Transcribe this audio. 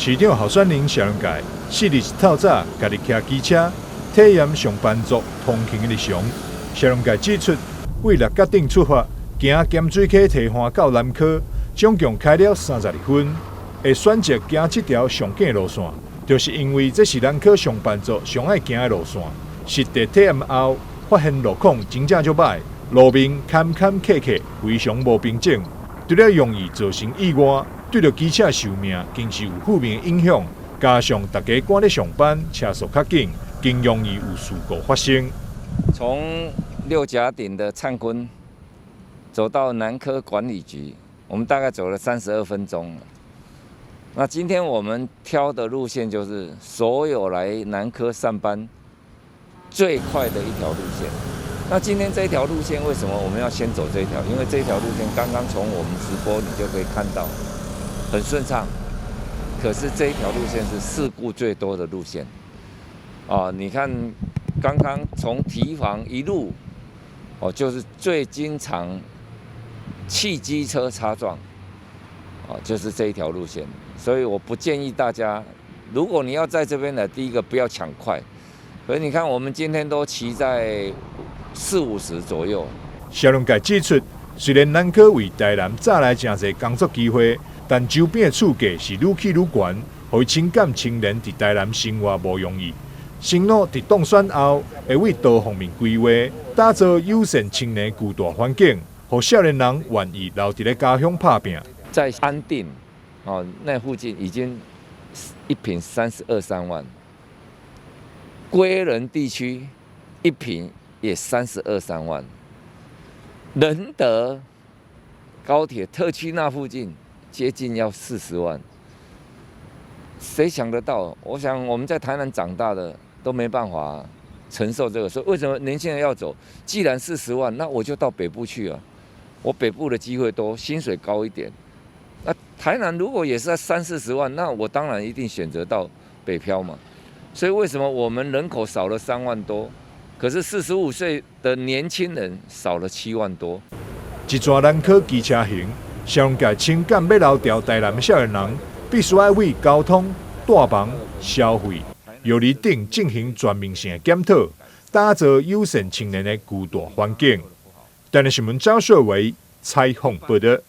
市長候選人謝龍介四日一透早，家己騎機車體驗上班族通勤的日常。謝龍介指出，對六甲頂出發，行鹹水溪堤岸到南科，總共開了32分。會選擇行這條上緊的路線，就是因為這是南科上班族上愛行的路線。實地體驗後，發現路況真正足䆀，路面坎坎坷坷，非常無平整，除了容易造成意外，對著機車壽命更是有負面影響。加上大家趕咧上班，車速較緊，更容易有事故發生。從六甲頂的燦坤走到南科管理局，我們大概走了32分鐘。那今天我們挑的路線就是所有來南科上班最快的一條路線。那今天這條路線為什麼我們要先走這條？因為這條路線剛剛從我們直播你就可以看到，很順暢。可是這一條路線是事故最多的路線。哦，你看剛剛從堤防一路，哦，就是最經常汽機車擦撞，哦，就是這一條路線。所以我不建議大家，如果你要在這邊來，第一個不要搶快。所以你看，我們今天都騎在四五十左右。謝龍介指出，雖然南科為台南帶來誠濟工作機會，但周邊的厝價是愈起愈懸，予伊深感青年佇台南生活無容易。承諾佇當選後，會為多方面規劃，打造友善青年居住環境，予少年人願意留佇咧家鄉拍拚。在安定哦，那附近已經一坪三十二三萬。歸仁地區一坪也三十二三萬，仁德高鐵特區那附近接近要40萬，誰想得到？我想我們在台南長大的都沒辦法承受這個。所以為什麼年輕人要走？既然四十萬，那我就到北部去啊！我北部的機會多，薪水高一點。那台南如果也是在三四十萬，那我當然一定選擇到北漂嘛。所以為什麼我們人口少了3萬多，可是45歲的年輕人少了7萬多？一逝南科機車行，謝龍介深感欲留佇台南的少年人，必須愛為交通、住房、消費、藥理等進行全面性的檢討，打造友善青年的居住環境。台南新聞張雪維採訪報道。